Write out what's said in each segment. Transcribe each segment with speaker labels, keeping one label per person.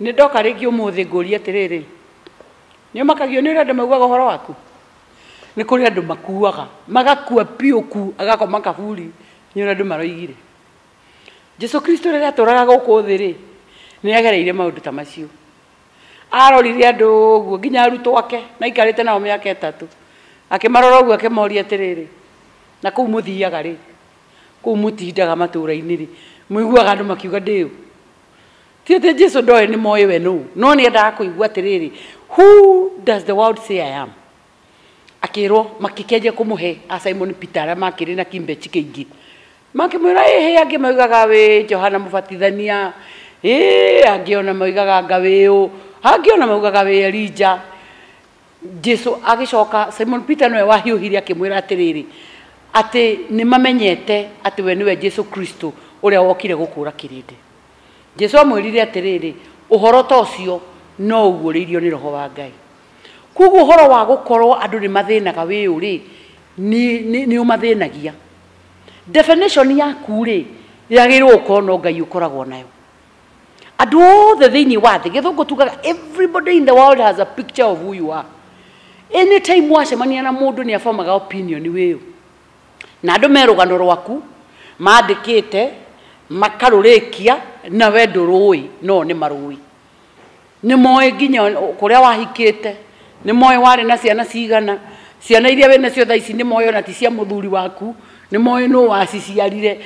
Speaker 1: Nĩ ndoka rĩngĩ ũmũthĩ ngũrie atĩrĩrĩ, nĩ ũmakagio nĩ ũrĩa andũ maugaga ũhoro waku? Nĩ kũrĩ andũ makuaga, magakua biũ ku, agakoma kaburi, nĩ ũrĩa andũ maroigire. Jesu Kristo rĩrĩa atũraga gũkũ thĩ rĩ, nĩ agereire maũndũ ta macio. Arorire andũ ũguo nginya arutwo ake, na aikarĩte nao mĩaka 3. Akĩmarora ũguo akĩmoria atĩrĩrĩ, na kũu mũthiaga rĩ, kũu mũtindaga matũũra-inĩ rĩ, mũiguaga andũ makiuga ndĩ ũ? Ti atĩ Jesu ndoĩ nĩ moĩ we nũ, no nĩ endaga kũigua atĩrĩrĩ, who does the world say I am? Akĩrwo makĩkĩanjia kũmũhe a Simon Peter arĩa makĩrĩ na kimbechi kĩingĩ. Makĩmwĩra ĩhĩ, angĩ maugaga wĩ Johana Mũbatithania, ĩĩ angĩ ona maugaga anga wĩ ũ, angĩ ona maugaga wĩ Elijah. Jesu agĩcoka, Simon Peter nĩwe wahiũhire akĩmwĩra atĩrĩrĩ, atĩ nĩ mamenyete atĩ we nĩwe Jesu Kristo ũrĩa wokire gũkũũra kĩrĩndĩ. Jesu amwĩrire atĩrĩrĩ, ũhoro ta ũcio no ũguũrĩirio nĩ Roho wa Ngai. Koguo ũhoro wa gũkorwo andũ nĩ mathĩnaga wĩ ũ rĩ, nĩ ũmathĩnagia. Definition yaku rĩ, yagĩrĩirwo gũkorwo no Ngai ũkoragwo nayo. Andũ othe thĩinĩ wa thĩ, gĩthũngũ tugaga everybody in the world has a picture of who you are. Anytime wacemania na mũndũ nĩ aformaga opinion wĩ ũ. Na andũ me rũgano rwaku, mandĩkĩte, makarũrĩkia, na we ndũrũĩ, no nĩ marũĩ. Nĩ moĩ nginya kũrĩa wahikĩte, nĩ moĩ warĩ na ciana cigana, ciana iria wĩ nacio thaa ici nĩ moĩ ona ti cia mũthuri waku, nĩ moĩ nũ waciciarire.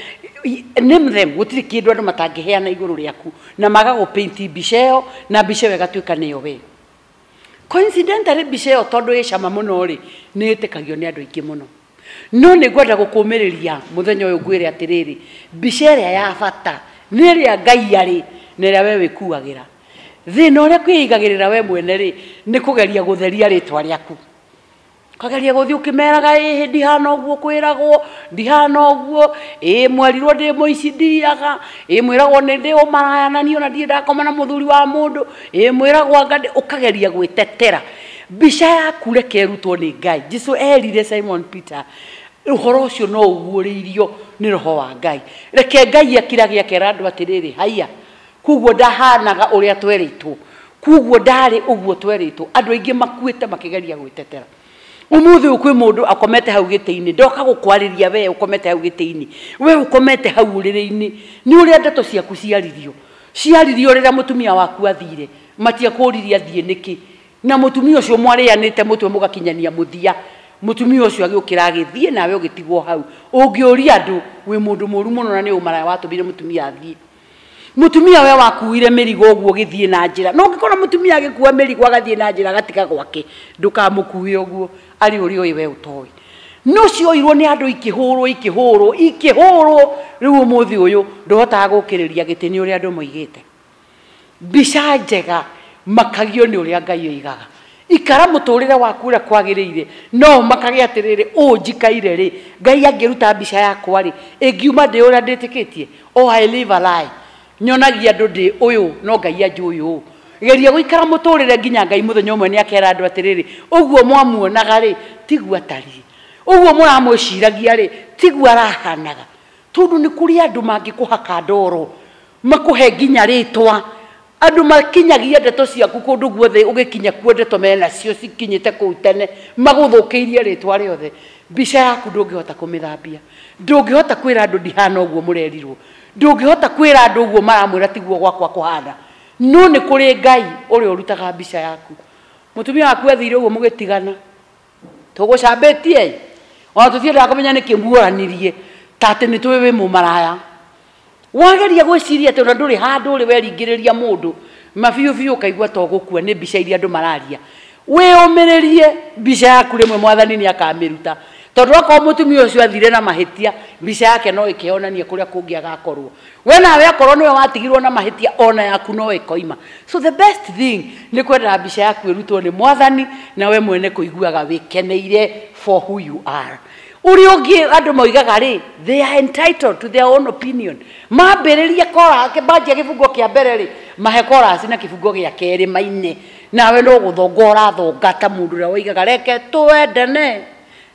Speaker 1: Name them, gũtirĩ kĩndũ andũ matangĩheana igũrũ rĩaku, na magagũpaint mbica ĩyo, na mbica ĩyo ĩgatuĩka nĩyo we. Coincidentally mbica ĩyo tondũ ĩ cama mũno rĩ, nĩ ĩtĩkagio nĩ andũ aingĩ mũno. No nĩ ngwenda gũkũmĩrĩria mũthenya ũyũ ngwĩre atĩrĩrĩ, mbica ĩrĩa ya bata nĩ ĩrĩa Ngai arĩ na ĩrĩa we wĩkuagĩra. Thĩna ũrĩa kwĩigagĩrĩra we mwene rĩ, nĩ kũgeria gũtheria rĩtwa rĩaku. Ũkageria gũthiĩ ũkĩmeraga ĩhĩ ndihana ũguo kwĩragwo, ndihana ũguo, ĩĩ mwerirwo ndĩ mũici ndiaga, ĩĩ mwĩragwo nĩ ndĩ ũmaraya na niĩ ona ndirĩ ndakoma na mũthuri wa mũndũ, ĩĩ mwĩragwo anga ndĩ, ũkageria gwĩtetera. Mbica yaku reke ĩrutwo nĩ Ngai. Jesu erire Simon Peter, ũhoro ũcio no ũguũrĩirio nĩ Roho wa Ngai. Reke Ngai akirage akera andũ atĩrĩrĩ, haiya, koguo ndahanaga ũrĩa twerĩtwo, koguo ndarĩ ũguo twerĩtwo. Andũ aingĩ makuĩte makĩgeria gwĩtetera. Ũmũthĩ ũyũ kwĩ mũndũ akomete hau gĩtĩ-inĩ, ndoka gũkwarĩria we ũkomete hau gĩtĩ-inĩ, we ũkomete hau ũrĩrĩ-inĩ, nĩ ũrĩa ndeto ciaku ciaririo. Ciaririo rĩrĩa mũtumia waku athire, matiakũririe athiĩ nĩkĩ. Na mũtumia ũcio mwarĩanĩte mũtwe mũgakinyania mũthia, mũtumia ũcio agĩũkĩra agĩthiĩ nawe ũgĩtigwo hau. Ũngĩũria andũ wĩ mũndũ mũru mũno na nĩ ũmaraya watũmire mũtumia athiĩ. Mũtumia we wakuire mĩrigo ũguo ũgĩthiĩ na njĩra. No ũngĩkora mũtumia agĩkua mĩrigo agathiĩ na njĩra agatiga gwake, ndũkamũkue ũguo, arĩ ũrĩa ũĩ we ũtoĩ. No cioirwo nĩ andũ ikĩhũrwo, ikĩhũrwo, ikĩhũrwo, rĩu ũmũthĩ ũyũ ndũhotaga gũkĩrĩria gĩtĩ nĩ ũrĩa andũ moigĩte. Mbica njega makagio nĩ ũrĩa Ngai oigaga. Ikara mũtũrĩre waku ũrĩa kwagĩrĩire, no makage atĩrĩrĩ, ũũ njikaire rĩ, Ngai angĩruta mbica yakwa rĩ, ĩngiuma ndĩ ũrĩa ndĩtĩkĩtie? Oh, I live a lie. Nyonagia andũ ndĩ ũyũ, no Ngai anjũĩ ũũ. Geria gũikara mũtũrĩre nginya Ngai mũthenya ũmwe nĩ akera andũ atĩrĩrĩ, ũguo mwamuonaga rĩ, tiguo atariĩ. Ũguo mũramwĩciragia rĩ, tiguo arahanaga. Tondũ nĩ kũrĩ andũ mangĩkũhaka ndoro, makũhe nginya rĩtwa. Andũ makinyagia ndeto ciaku kũndũ guothe, ũgĩkinya kuo ndeto menacio cikinyĩte kũu tene, magũthũkĩirie rĩtwa rĩothe. Mbica yaku ndũngĩhota kũmĩthambia. Ndũngĩhota kwĩra andũ ndihana ũguo mũrerirwo. Ndũngĩhota kwĩra andũ ũguo maramwĩra tiguo gwakwa kũhana. No nĩ kũrĩ Ngai ũrĩa ũrutaga mbica yaku. Mũtumia waku athire ũguo mũgĩtigana. Tũgũcambĩtie. Ona tũtiendaga kũmenya nĩkĩ muoranirie, ta atĩ nĩ tũĩ wĩ mũmaraya. Wageria gwĩciria atĩ ona ndũrĩ handũ ũrĩ weringĩrĩria mũndũ, mabiũ biũ ũkaigua ta ũgũkua nĩ mbica iria andũ mararia. Wĩyũmĩrĩrie mbica yaku rĩmwe mwathani nĩ akamĩruta. Tondũ akorwo mũtumia ũcio athire na mahĩtia, mbica yake no ĩkĩonanie kũrĩa kũngĩ agakorwo. We nawe akorwo nĩwe watigirwo na mahĩtia, ona yaku no ĩkoima. So the best thing nĩ kwenda mbica yaku ĩrutwo nĩ mwathani, na we mwene kũiguaga wĩkeneire for who you are. Ũrĩa ũngĩ andũ moigaga rĩ, they are entitled to their own opinion. Mambĩrĩrie chorus, manjia kĩbungo kĩa mbere rĩ, mahe chorus na kĩbungo gĩa kerĩ maine. Nawe no gũthonga ũrathonga ta mũndũ ũrĩa woigaga reke twendane.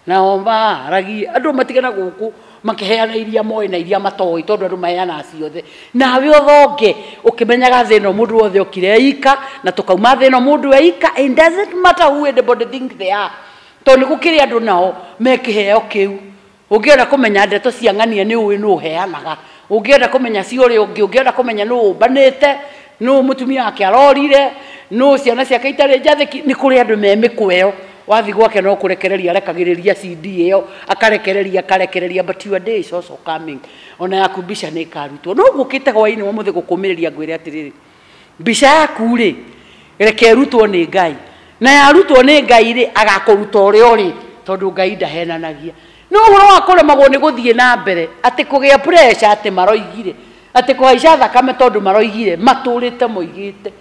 Speaker 1: Nao maragie andũ matigana gũkũ Makĩheana iria moĩ na iria matoĩ, tondũ andũ maheanaga ciothe. Nawe ũthonge ũkĩmenyaga thĩ ĩno mũndũ wothe okire eika, na tũkauma thĩ ĩno mũndũ eika. It doesn't matter who anybody think they are, tondũ nĩ gũkĩrĩ andũ nao me kĩheo kĩu. Ũngĩenda kũmenya ndeto cia ng'ania nĩ ũĩ nũ ũheanaga, ũngĩenda kũmenya cia ũrĩa ũngĩ, ũngĩenda kũmenya nũ ũmbanĩte, nũ mũtumia wake arorire, nũ ciana ciake itarĩ njathĩki, nĩ kũrĩ andũ me mĩkwa ĩyo. Wathiĩ gwake no kũrekereria arekagĩrĩria CD ĩyo, akarekereria akarekereria, but your day is also coming. Ona yaku mbica nĩ ĩkarutwo. No ngũkĩte hwaĩ-inĩ wa ũmũthĩ gũkũmĩrĩria ngwĩre atĩrĩrĩ, mbica yaku rĩ, reke ĩrutwo nĩ Ngai, na yarutwo nĩ Ngai rĩ, agakũruta ũrĩa ũrĩ, tondũ Ngai ndahenanagia. No ũhoro wa kũremagwo nĩ gũthiĩ na mbere, atĩ kũgĩa pressure atĩ maroigire, atĩ kũhaica thakame tondũ maroigire, matũrĩte moigĩte.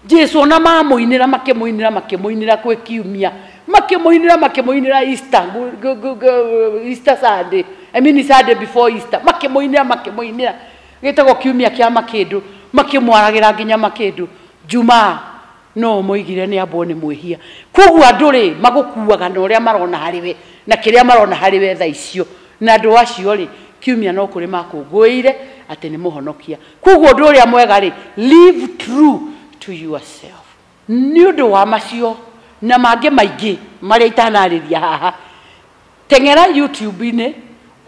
Speaker 1: Jesu ona mamũinĩra, makĩmũinĩra, makĩmũinĩra kwĩ kiumia, makĩmũinĩra, makĩmũinĩra Easter, Easter Sunday, I mean Sunday before Easter, makĩmũinĩra, makĩmũinĩra, gĩtagwo kiumia kĩa makĩndũ, makĩmwaragĩra nginya makĩndũ. Jumaa no moigire nĩ ambwo nĩ mwĩhia. Koguo andũ rĩ, magũkuaga na ũrĩa marona harĩ we, na kĩrĩa marona harĩ we thaa icio. Na andũ acio rĩ, kiumia no kũrĩ makũngũĩire atĩ nĩ mũhonokia. Koguo ũndũ ũrĩa mwega rĩ, live true to yourself. Nĩ ũndũ wa macio na mangĩ maingĩ marĩa itanarĩria haha, teng'era YouTube-inĩ,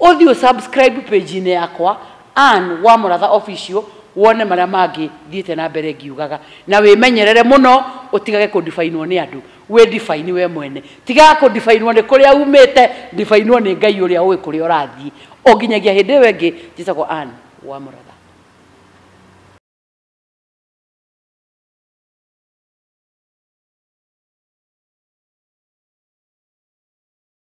Speaker 1: ũthiĩ subscribe page-inĩ yakwa Ann wa Mũratha Official, wone marĩa mangĩ thiĩte na mbere ngiugaga. Na wĩmenyerere mũno ũtigage kũdifainwo nĩ andũ, wĩ define we mwene. Tigaga kũdifainwo nĩ kũrĩa umĩte, difainwo nĩ Ngai ũrĩa ũĩ kũrĩa ũrathiĩ. O nginyagia hĩndĩ ĩyo ĩngĩ, njĩtagwo Ann wa Mũratha.